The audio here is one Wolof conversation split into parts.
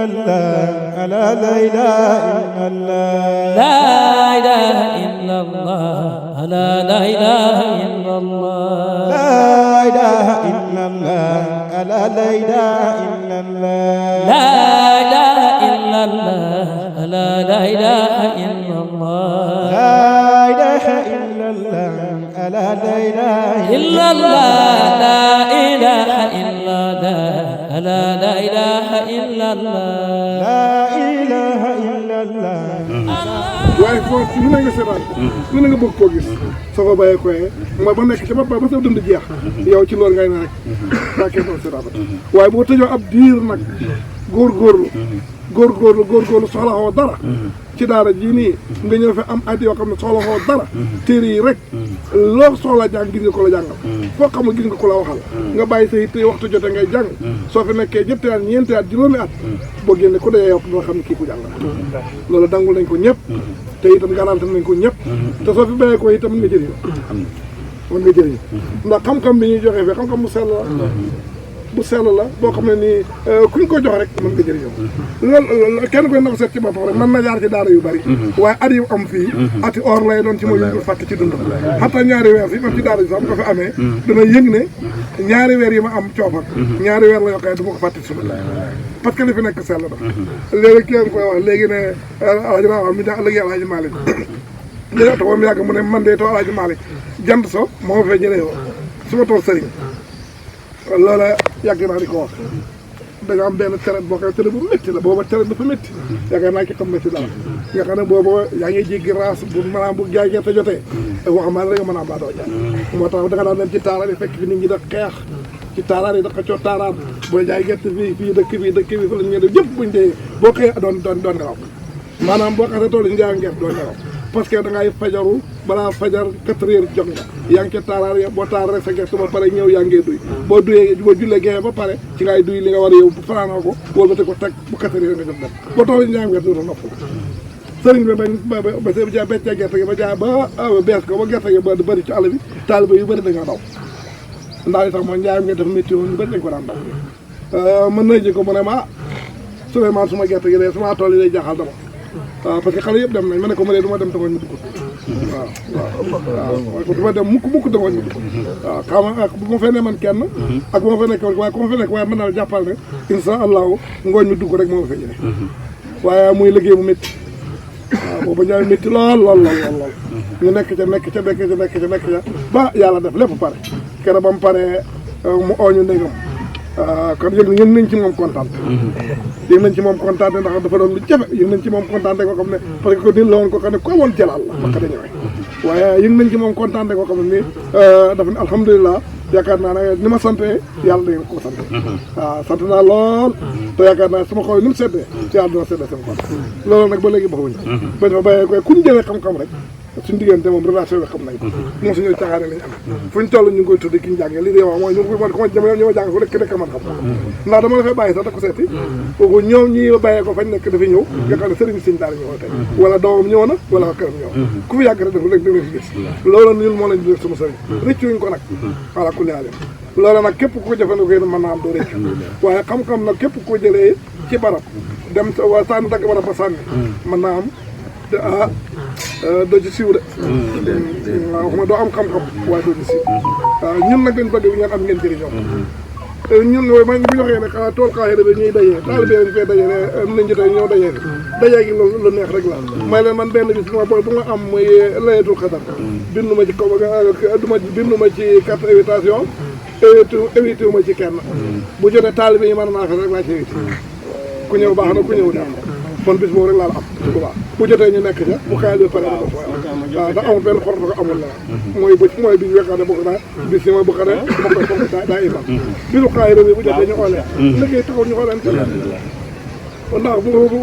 الله لا إله إلا الله لا إله إلا الله لا إله إلا الله لا إله إلا الله لا إله إلا الله لا إله إلا الله لا إله إلا الله لا إله إلا الله لا إله إلا الله لا إله إلا الله لا إله إلا الله لا إله إلا الله waaye foofu lu ne nga seetaan lu ne nga bëgg koo gis soo ko bàyyee koyee mooy ba nekk ci ba sa dund jeex yow ci loolu ngay ne rek daa kenn doon seetaan waaye boo tëjoo ab diir nag góorgóorlu soxla xoo dara ci daara jii nii nga ñëw fi am at yoo xam ne soxla xoo dara téere yi rek loo soxla jàng gis nga ko la jàngal foo xamul gis nga ko la waxal nga bàyyi sa yitte waxtu jote ngay jàng soo fi nekkee ñetti at ñeenti at juróomi at boo génne ku dee yow doo xam ne kii ku jàngal loolu dangul nañ ko ñëpp te itam garanti nañ ko ñëpp te soo fi bàyyee ko itam nga jëriñ ndax xam-xam bi ñuy joxe fi xam-xam bu sell la boo xam ne nii kuñ ko jox rek mën nga jëriñoo loolu kenn koy naw seet ci boppam rek mën na jaar ci daara yu bari waaye at yu am fii ati or lay doon ci mooy yu ñu fàtte ci dund xataa ñaari weer fi man ci daara ji sax ko fi amee dana yëg ne ñaari weer yi ma am coofak ñaari weer la yoo xam ne du ma ko fàtte ci dund parce que li fi nekk sell na léegi ki koy wax léegi ne alaaji Maalik mi da ëllëg alaaji Maalik jëlee taxaw mu yàgg mu ne man de too alaaji Maalik jant so moo fee jëlee woo su ma toog sëriñ loola yàgg naa di ko wax dañoo am benn traite boo xam ne traite bu métti la booba traite dafa métti yaakaar naa ki xam na ci dara nga xam ne booba yaa ngi jéggi raas bu maanaam bu jaay gerte jotee waxambaane rek nga mën a am baa doo jaay moo tax da nga daan dem ci taaraar yi fekk fi nit ñi da xeex ci taaraar yi da xëccoo taaraar booy jaay gerte fii dëkk bi fa la ñu def yëpp buñ dee boo xëyee doon ngelaw maanaam boo xasee tool yi njaay gerte doon ngelaw parce que da ngay fajaru balaa fajar 4 heures jot nga yaa ngi ca taaraar ya boo taar rek sa gerte ba pare ñëw yaa ngee duy boo jullee géeye ba pare ci ngay duy li nga war a yow fanaanoo ko wóolu ba te ko teg bu 4 heures nga jot dem boo tool yi njaay gerte doo nopp sëriñ bi ba beccee gerte gi ba jaay ba bees ko ba gerte gi ba bëri ci àll bi taaliba yu bëri dañoo daw ndax li tax mooy njaayam nga def météo ñu bëri dañ ko daan daw mën na ji ko mu ne ma Souleymane suma gerte gi de suma tool yi lay jaaxal dama waaw parce que xale yëpp dem nañ ma ne ko ma dee du ma dem tangooñ ma dugg waaw du ma dem mukk tangooñ ma dugg waaw xam nga bu ma fee ne man kenn ak bu ma fa nekk waaye ku ma fa nekk waaye mën naa jàppal ne insha allahu ngooñ mi dugg rek moo ma fee jëlee waaye muy liggéey bu métti waaw booba ñaay métti lool ñu nekk ca ba yàlla def lépp pare kere ba mu pare mu ooñu ndégam kon yëg nañ ci moom kontaan yëg nañ ci moom kontaan ndax dafa doon lu jafe yëg nañ ci moom kontaan ko xam ne parce que ko din la woon ko xam ne ko woon jalaal la baka da ñëwee waaye yëg nañ ci moom kontaan ko xam ne nii dafa ne alhamdulilah yaakaar naa ne ni ma sante yàlla da ngeen ko sant waaw sant naa lool te yaakaar naa sama xol ni mu seddee ci yàlla dina seddee sama xol loolu nag ba léegi baxuñ bañ fa bàyyee koy ku ñu jëlee xam-xam rek suñu diggante moom relation bi xam nañ ko moom suñu caaxaane lañ am fuñ toll ñu ngi koy tuddi ki ñu jàngee lii di wax mooy ñu ko ñu ma jàng fu nekk man xam ndax dama la fay bàyyi sax da ko seeti kooku ñoom ñi bàyyee ko fañ nekk dafa ñëw nga xam ne sëriñ siñ daal ñëw tey wala doomam ñëw na wala këram ñëw ku fi yàgg rek dafa léegi da nga fi gis loolu ñun moo lañ di def sama sëriñ rëccuñ ko nag voilà ku leaale loolu nag képp ku ko jëfandikoo yéen mën naa am doo rëccu waaye xam-xam nag képp ko jëlee ci barab dem waa sànni dagg barab ba sànni mën naa am doo ci siiw de waaw xam nga doo am xam-xam waaye doo ci siiw waaw ñun nag dañ bëgg ngeen am ngeen jëriñoo ñun mooy man bu ñu waxee ne xanaa tool xaaxira bi ñuy dajee taalibe lañ koy dajee ne nañ jotee ñëw dajee dajee gi lu neex rek la may leen man benn bis bu nga am muy layetul xadar bindu ma ci kaw bindu ma ci carte invitation évité wu ma ci kenn bu jotee taalibe yi mën naa fa rek laa ci évité ku ñëw baax na ku ñëw daal kon bis boobu rek laa la am bu baax bu jotee ñu nekk ca bu xaajal pare da ko waaw da amul benn xorta ko amul la mooy bi ñu wekkaane bokk naa bis yi ma bu xane dama koy fonk daa iman bisu xaay réew bu jotee ñu xoolee liggéey taxaw ñu xooleen ndax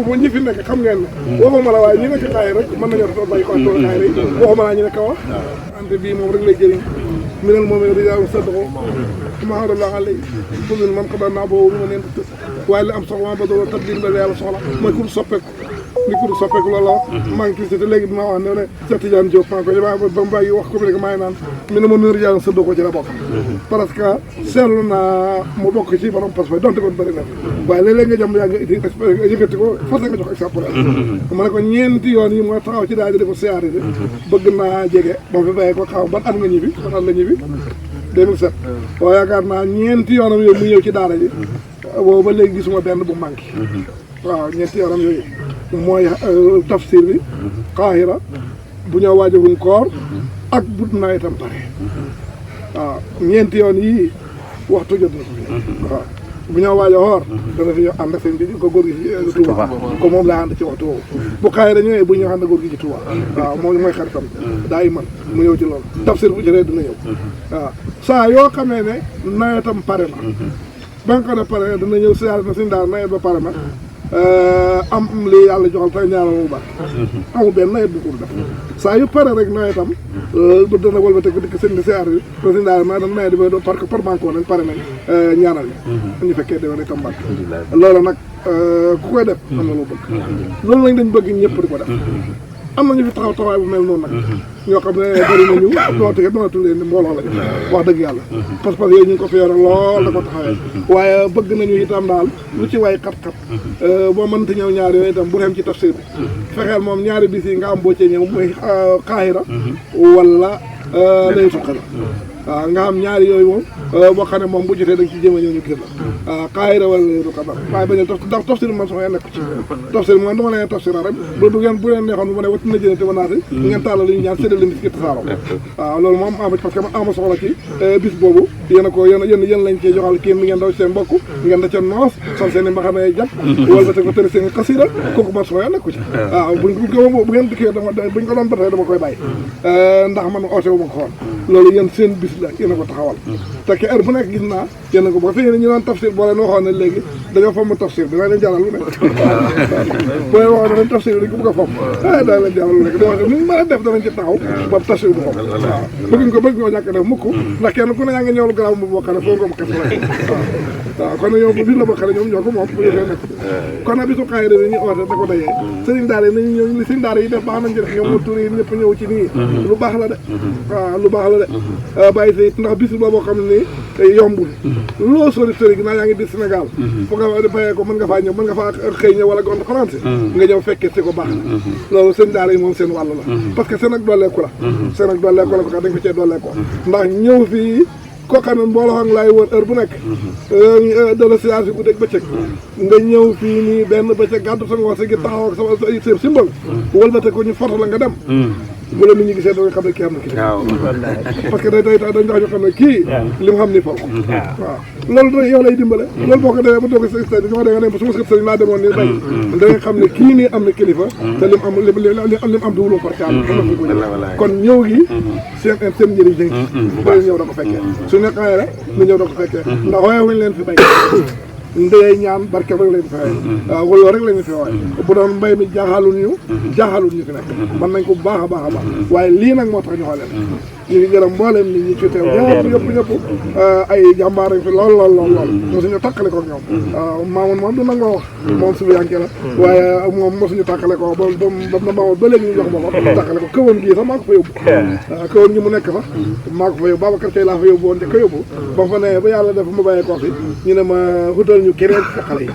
bu ñi fi nekk xam ngeen ne waxuma la waaye ñi nekk xaay rek mën nañoo toog bàyyi ko tool xaay rek waxuma laa ñu ne kaw ante bii moom rek lay jëriñ minal moom rijaalun sadaqu mahaadallah alay bëgg man ko daan naa boobu ma neen waaye li am soxla ba doon tabdil ba yàlla soxla mooy ku soppeeku ni ku soppeeku loolu la wax maa ngi gis te léegi dima wax ne Cheikh Tidiane Diop maa ngi koy ba mbay wax ko léegi maa ngi naan mi ne ma Nourou Diane sëddoo ko ci la bokk parce que seetlu naa mu bokk ci borom pas fa donte kon bëri na waaye léeg-léeg nga jëm yaa nga yëkkati ko fas nga jox exemple ma ne ko ñeenti yoon yi moo taxaw ci daal di ko siyaare bëgg naa jege ba fi bàyyee ko xaw ban at nga ñibbi ban at la ñibbi 2007 waaye yaakaar naa ñeenti yoonam yooyu mu ñëw ci daara ji boobu ba léegi gisuma benn bu manqué waaw ñeenti yoonam yooyu mooy tafsir bi xaahira bu ñëw waajagum koor ak bu nawetam pare waaw ñeenti yoon yii waxtu jot na ko fi waaw bu ñëw waaj a xoor dana fi ñëw ànd ak seen bi ko góor gi ci Touba ko moom laa ànd ci waxtu woowu bu xaahira ñëwee bu ñëw ànd ak góor gi ci Touba waaw moom mooy xaritam daa yi man mu ñëw ci loolu tafsir bu jëree dina ñëw waaw saa yoo xamee ne nawetam pare na ba nga ko ne pare dana ñëw siyaare na suñu daal nawet ba pare na am li yàlla joxal tey ñaanal bu baax amul benn nawet bu ko def saa yu pare rek nawetam dana wëlbate ko dikk seen di siyaare bi suñu daal ma dam nawet bi parce que par banque nañ pare nañ ñaanal yi ñu fekkee déwén itam mbàkk loolu nag ku koy def am na loo bëgg loolu lañ dañ bëgg ñëpp di ko def am nañu fi taxaw taxawaay bu mel noonu nag ñoo xam ne bëri nañu doote doonatu leen mbooloo lañ wax dëgg yàlla parce que yooyu ñu ngi ko fi yore lool da ko taxawee waaye bëgg nañu itam daal lu ci way xat-xat boo mënta ñëw ñaari yooyu itam bu dem ci tafsir bi fexeel moom ñaari bis yi nga am boo cee ñëw muy xaahira wala lay suqala waaw nga xam ñaari yooyu moom boo xam ne moom bu jotee da nga ci jéem a ñëw ñu kër la waaw xaayira wala du ko waaye bañ a ndax tafsir man sama nekk ci tafsir man dama leen tafsir rek du ngeen bu leen neexoon bu ma ne wacc na jënate wanaate ngeen tàllal li ñu ñaan séddale leen ci tasaaroo waaw loolu moom ama parce que ma ama soxla ci bis boobu yéen a ko yéen lañ cee joxal kii mi ngeen daw seen mbokk ngeen da ca noos sol seen i mbaxana jàpp wala ba te ko tëri seen i xasida kooku man sama nekku ci waaw bu ngeen dikkee buñ ko doon batee dama koy bàyyi ndax man oote wu ma ko xool loolu yéen seen bis la yéen a ko taxawal te ke heure bu nekk gis naa yéen a ko ba fii ne ñu doon tafsir boo leen waxoon ne léegi dañoo fomm tafsir bi dana leen jaral lu nekk boo leen waxoon ne leen tafsir bi dañ ko bëgg a fomm dana leen jaral lu nekk di wax ni mën a def danañ ci taxaw ba tafsir bu fomm waaw bëgg ko ñàkk def mukk ndax kenn ku ne yaa ngi ñëwlu garaaw bu boo xam ne foo nga ma kes waaw kon nag yow bu biir la boo xam ne ñoom ñoo ko moom bu yëfee nekk kon nag bisu xaayira bi ñu oote da ko dajee sëriñ daara yi nañu ñëw li sëriñ daara yi def baax nañ ci def ñoom mu tur yi ñëpp ñëw ci nii lu baax la de waaw lu baax la de bàyyi sa it ndax bis la boo xam ne ni yombul loo sori sori gi naa yaa ngi di Sénégal foo nga bayee ko mën nga faa ñëw mën nga faa xëy ñëw wala gont français nga ñëw fekkee si ko baax na loolu sëriñ daara yi moom seen wàll la parce que seen ak dooleeku la seen ak dooleeku la ko dañ ko cee dooleekoo ndax ñëw fii koo xam ne mbooloo xam laay wër heure bu nekk dala siyaar si guddeeg bëccëg nga ñëw fii nii benn bëccëg gàddu sa ngoor si gi taxaw ak sama seen simbal wëlbate ko ñu foto la nga dem bu la nit ñi gisee da nga xam ne kii am na kii parce que dañ tax ñu xam ne kii li mu xam ni foofu waaw loolu yow lay dimbale loolu boo ko demee ba doog a sëñ bi nga ne su ma sëñ laa demoon ni bay da nga xam ne kii nii am na kilifa te lim am du wuloo par am na fu ko kon ñëw gi seen njëriñ dañ ci ñëw da ko fekkee su nekkee rek ñu ñëw da ko fekkee ndax waaye wuñ leen fi bay ndey ñaan barke rek lañ fi waaw loolu rek lañu fi waaye bu doon mbay mi jaaxalul ñu fi nekk mën nañ ko bu baax a baax a baax waaye lii nag moo tax ñu xoolee ñu ngi gërëm mbooleem nit ñi ci teew ñëpp ay jàmbaar fi lool mosuñu takkale ko ñoom maamoon moom du nangoo wax moom subi yanke la waaye moom mosuñu takkale ko ba na maamoon ba léegi ñu jox ma ko takkale ko këwoon gii sax maa ko fa yóbbu këwoon gi mu nekk sax maa ko fa yóbbu Babacar Tey laa fa yóbbu woon njëkk a yóbbu ba fa ne ba yàlla def ma bàyyee koo fi ñu ne ma xutal ñu keneen ci xale yi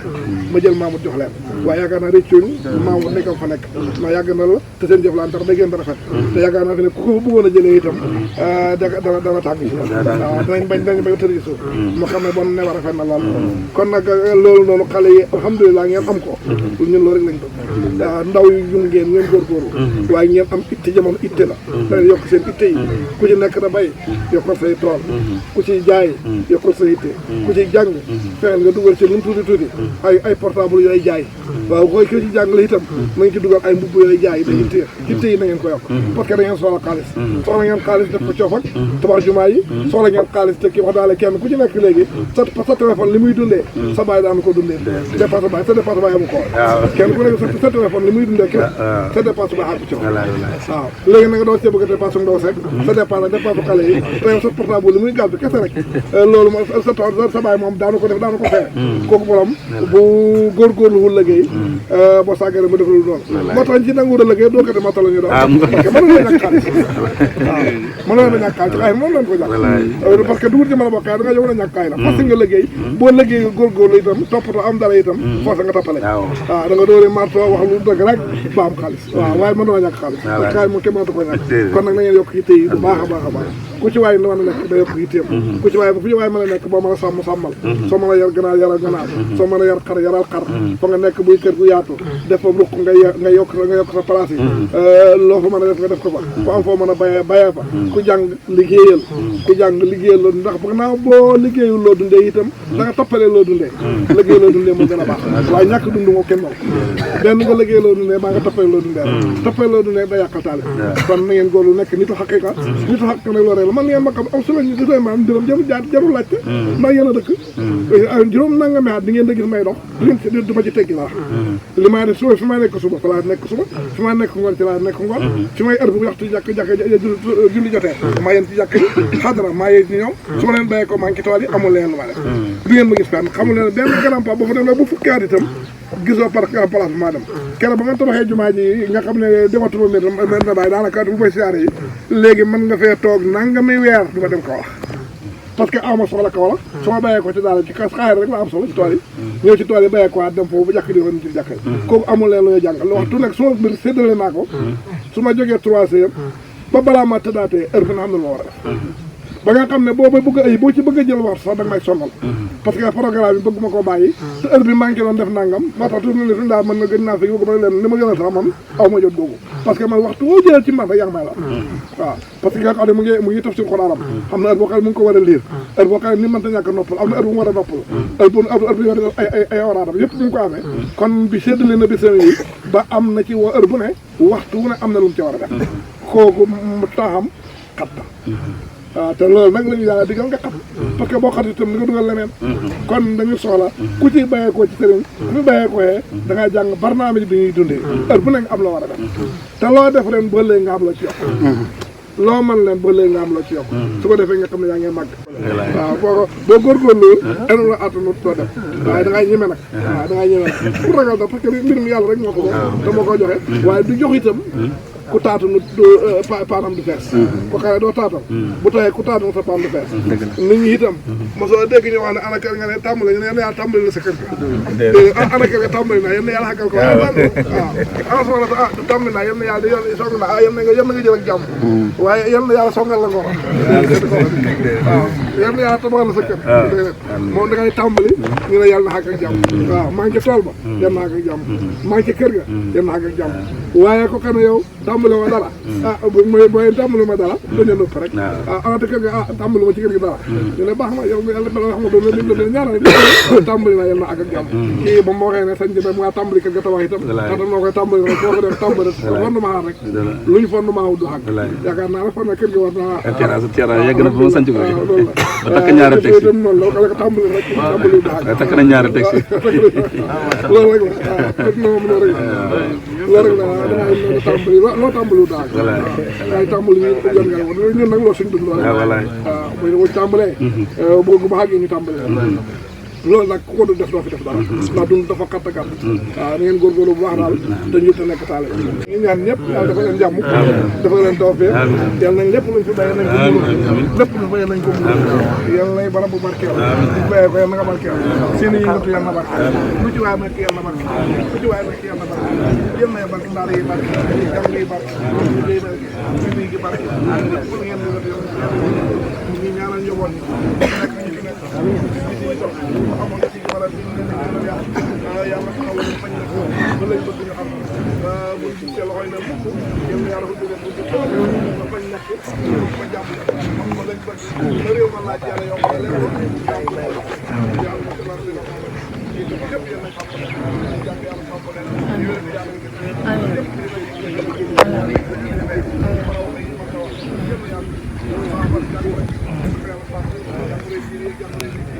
ma jël Mamoud jox leen waaye yaakaar naa réccuñ Mamoud nekkam fa nekk ndax yàgg na la te seen jëflaan tax da ngeen da rafet te yaakaar naa fi ne ku ko bëggoon a jëlee itam dana tàng yi waaw danañ bañ tëri suuf moo xam ne bon ne war a rafet na lool kon nag loolu noonu xale yi alhamdulilah ngeen am ko ñun loolu rek lañ bëgg ndaw yu ngeen góorgóorlu waaye ngeen am itte jamono itte la danañ yokk seen itte yi ku ci nekk da bay yokkal say tool ku ci jaay yokkal sa itte ku ci jàng fexeel nga dugal dugal ci lu mu tuuti ay portable yooyu jaay waaw koy ko ci jàngale itam na ngeen ci dugal ay mbubb yooyu jaay dañuy téye ci téye na ngeen ko yokk parce que da ngeen soxla xaalis soxla ngeen xaalis def ko coof ak tabax jumaa yi soxla ngeen xaalis te kii wax daale kenn ku ci nekk léegi sa téléphone li muy dundee sa baay daanu ko dundee dépense baay sa dépense baay amu ko kenn ku nekk sa téléphone li muy dundee kenn sa dépense baay àgg ci waaw léegi na nga doon cee bëgg a dépense ndaw seeg sa dépense dépense xale yi te yow sa portable li muy gàddu kese rek loolu moom sa baay moom daanu ko def daanu ko fee kooku borom bu góorgóorlu wul liggéey boo sàggee mu def lu doon moo tax ci nangu a liggéey doo ko def matal ñu doon parce que mënoo ñàkk xaalis waaw mënoo ñàkk xaalis waaye moom lañ ko ñàkk parce que dugul ci mën a bokkaay da nga yow a ñàkk kaay la parce que nga liggéey boo liggéey góorgóorlu itam toppatoo am dara itam force nga toppale waaw da nga doore marto wax lu dëgg rek ba am xaalis waaw waaye mënoo ñàkk xaalis parce que xaalis moom kenn mënatu ko ñàkk kon nag na ngeen yokk yitte yi bu baax a baax a baax ku ci waay mën a nekk da yokk yitteem ku ci waay fu ci waay mën a nekk boo mën a sàmm sàmmal soo mën a yar ganaar yaral ganaar soo mën a yar xar yaral xar fa nga nekk buy kër gu yaatu def fa ruq nga yokk sa place yi loo fa mën a def nga def ko fa ku am foo mën a bayee fa ku jàng liggéeyal loo ndax ba naa boo liggéeyul loo dundee itam da nga toppalee loo dundee liggéey loo dundee moo gën a baax waaye ñàkk dund moo kenn moom benn nga liggéey loo dundee maa nga toppalee loo dundee da yàqal taale kon na ngeen góorlu nekk nitu xaqiqa nag loolu rek la man ngeen ma xam am solo ñu di maam juróom jarul laajte ndax yéen a dëkk juróom nanga mi at di ngeen da gis may dox du ma ci teggi laa li may def suba fi may nekk suba fa laa nekk suba fi may nekk ngoon ci laa nekk ngoon fi may heure bu waxtu jàkk julli jotee maa yéen ci jàkk yi xadara maa yéen ci ñoom su ma leen bàyyee ko maa ngi ci tool yi amul leen lu ma def du ngeen ma gis fenn xamul leen benn grand pas boo fa dem la bu fukki at itam gisoo par place bi maa dem keroog ba nga tabaxee jumaa ji nga xam ne dematuma mbir na bàyyi daanaka bu fay siyaare yi léegi mën nga fee toog nangami weer du ma dem Kaolack parce que awma soxla Kaolack su ma bàyyee ko ci daal ci xaayar rek la am solo ci tool yi ñëw ci tool yi bàyyee ko waat dem foofu bu jàkk di woon ci jàkk yi kooku amul leen lu ñuy jàngal lu waxtu nekk su ma mbir séddale naa ko su ma jógee 3 heures ba balaa ma tëddaatee heure bi na xam ne lu ma war a def ba nga xam ne boo bëgg ay boo ci bëgg a jël waxtu sax da nga may sonal parce que programme bi bëgg ma koo bàyyi te heure bi manqué doon def nangam moo tax tuuti na daal mën na gën naa fi bëgg ma leen ni ma gën a sax man aw ma jot googu parce que man waxtu woo jëlee ci man rek yaa ngi may la waaw parce que nga xam ne mu ngi taf si xolaaram xam na heure boo xam ne mu ngi ko war a liir heure boo xam ne ni mënta ñàkk a noppal am na heure bu mu war a noppal heure bu war a ay waraatam yëpp mu ngi ko amee kon bi séddale na bisam yi ba am na ci heure bu ne waxtu wu ne am na lu mu ci war a def kooku taxam xat waaw te loolu nag la ñu yàlla digal nga xam parce que boo xam itam ni nga dugal leneen kon dañu soxla ku ci bàyyeekoo ci sëriñ ku ci bàyyeekoo yee da ngay jàng barnaamij bi ñuy dundee heure bu nekk am la war a def te loo def ren ba léegi nga am la ci yokk loo mën leen ba léegi nga am la ci yokk su ko defee nga xam ne yaa ngi màgg waaw boo góorgóorlu enu la attanut soo def waaye da ngay ñeme nag waaw da ngay ñeme nag pour ragal da parce que mbir mi yàlla rek moo ko moom te moo ko joxe waaye du jox itam ku taatanu paanam du fees ko xëy doo taatal bu tawee ku taatanu sa paan du fees nit ñi itam mosoo dégg ñu wax ne ana kër nga ne tàmbali ñu ne yéen yàlla tàmbali la sa kër ga ana kër nga tàmbali naa yéen yàlla xàggal ko waaw ana soxla sa tàmbali naa yéen yàlla yoon song na yéen nga jël ak jàmm waaye yéen yàlla songal la ngoro waaw yéen yàlla tabaxal la sa kër moom da ngay tàmbali ñu ne yàlla na xàgg ak jàmm waaw maa ngi ci tool ba yéen na xàgg ak jàmm maa ngi ci kër ga yéen na xàgg ak jàmm waaye ko xam ne yow tàmbali ma dara mooy tàmbali ma dara dañu nëpp rek anate kër ga tàmbali ma ci kër gi dara ñu ne baax na yow yàlla xam nga doon lim la ñaanal tàmbali na yal na ak ak jàmm kii ba moo waxee ne sañ jëbe mu tàmbali kër ga tabax itam tata moo koy tàmbali rek foo ko def tàmbali fondement rek lu ñu fondement wu du xàgg yaakaar naa rek fan na kër gi war naa yegg na ba ma sanc ko loolu ba takk ñaari texte itam noonu la ko tàmbali rek tàmbali du xàgg takk na ñaari texte loolu rek la waaw moom loolu rek loolu rek la dangay tàmbali loo tàmbali daal ngay tàmbali ñu jan nga wax ñun nag loolu suñ dund waaw mooy wuñ tàmbalee bëgg ba xàggee ñu tàmbalee loolu nag ku ko def doo fi def dara ndax dund dafa xatt a gàtt waaw na ngeen góorgóorlu bu baax daal te ñu te nekk taale ñu ñaan ñëpp yàlla dafa leen jàmm dafa leen tawfeex yàlla nañ lépp luñ fi béyee nañ ko muur lépp luñ béyee nañ ko muur yàlla nay barab bu barkeel ñu béyee ko yàlla na nga barkeel seen i yëngatu yàlla na barkeel lu ci waay nekk yàlla na barkeel lu ci waay nekk yàlla na barkeel yàlla nay barke ndaar yi barke jàng yi barke liggéey barke liggéey gi barke lépp lu ngeen yëngatu yàlla ñu ñaanal njaboot nekk ñu fi nekk amoon na ci wala bi ñu leen di yàlla taxaw ñu bañ na ba lañ bëgg ñu xam bu ñu gisee loxoy na mukk yéen yàlla ko jógee bu ñu bañ nekk ba jàmm xam nga lañ bëgg na réew ma laaj yàlla yow ma leen yàlla سبقنا